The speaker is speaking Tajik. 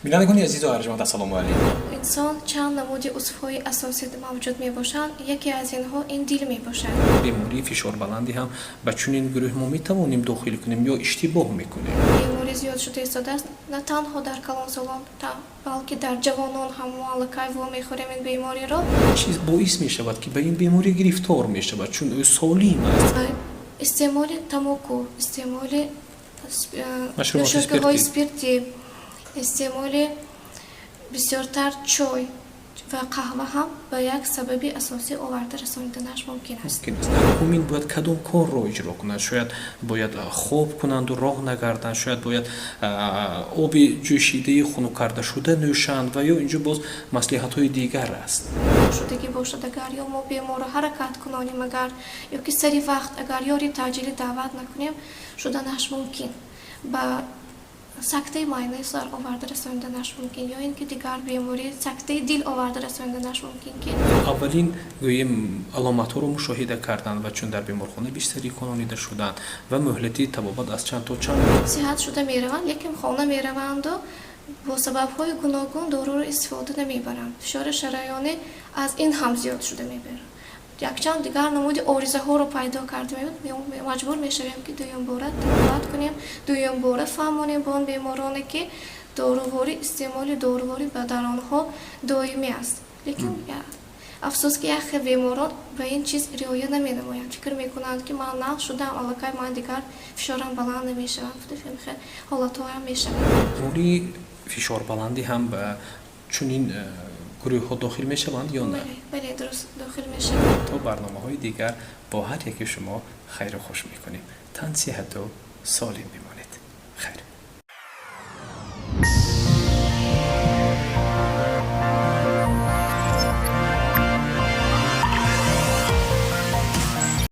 Бинандагони азизу арҷманд, ассалому алайкум. Инсон чанд намуди узвҳои асосӣ мавҷуд мебошанд. Яке аз инҳо ин дил мебошад. Бемории фишорбаландӣ ҳам ба чунин гурӯҳ мо метавонем дохил кунем ё иштибоҳ мекунем? Беморӣ зиёд шуда истодааст на танҳо дар калонсолон, балки дар ҷавонон ҳам. Мо аллакай вомехӯрем ин бемориро. Чиз боис мешавад, ки ба ин беморӣ гирифтор мешавад, чун ӯ солим аст? Истеъмоли тамоку, истеъмоли машруботи нӯшокиҳои спиртӣ. Спиртӣ, истеъмоли бисёртар чой ва қаҳва ҳам ба як сабаби асосӣ оварда расониданаш мумкин аст. Мумкин аст. Ҳукумин бояд кадом корро иҷро кунад? Шояд бояд хоб кунанду роҳ нагарданд, шояд бояд оби ҷӯшидаи хунук кардашуда нӯшанд ва ё инҷо боз маслиҳатҳои дигар аст? Шудагӣ бошад агар, ё мо беморро ҳаракат кунонем агар, ё ки сари вақт агар ёри таъҷилӣ даъват накунем, шуданаш мумкин, ба сактаи майнаи сар оварда расониданаш мумкин ё ин ки дигар беморӣ, сактаи дил оварда расониданаш мумкин ки Аввалин, гӯем, аломатҳоро мушоҳида карданд ва чун дар беморхона бистарӣ кунонида шуданд ва муҳлати табобат аз чанд то чанд? Сиҳат шуда мераванд, лекин хона мераванду бо сабабҳои гуногун доруро истифода намебаранд. Фишори шараёнӣ аз ин ҳам зиёд шуда мебарад, якчанд дигар намуди оризаҳоро пайдо карда мебуд. Маҷбур мешавем, ки дуюмбора табобат кунем, дуюмбора фаҳмонем ба он бемороне, ки доруворӣ, истеъмоли доруворӣ ба дар онҳо доимӣ аст. Лекин афсӯс, ки як хел беморон ба ин чиз риоя наменамоянд. Фикр мекунанд, ки ман нағз шудам, аллакай ман дигар фишорам баланд намешавад. Хел ҳолатҳоам мешавад. Бемории фишорбаландӣ ҳам ба чунин гурӯҳҳо дохил мешаванд ё на? Бале, дуруст, дохил мешавад. То барномаҳои дигар бо ҳар яки шумо хайру хуш мекунем. Тан сиҳату солим бимонед.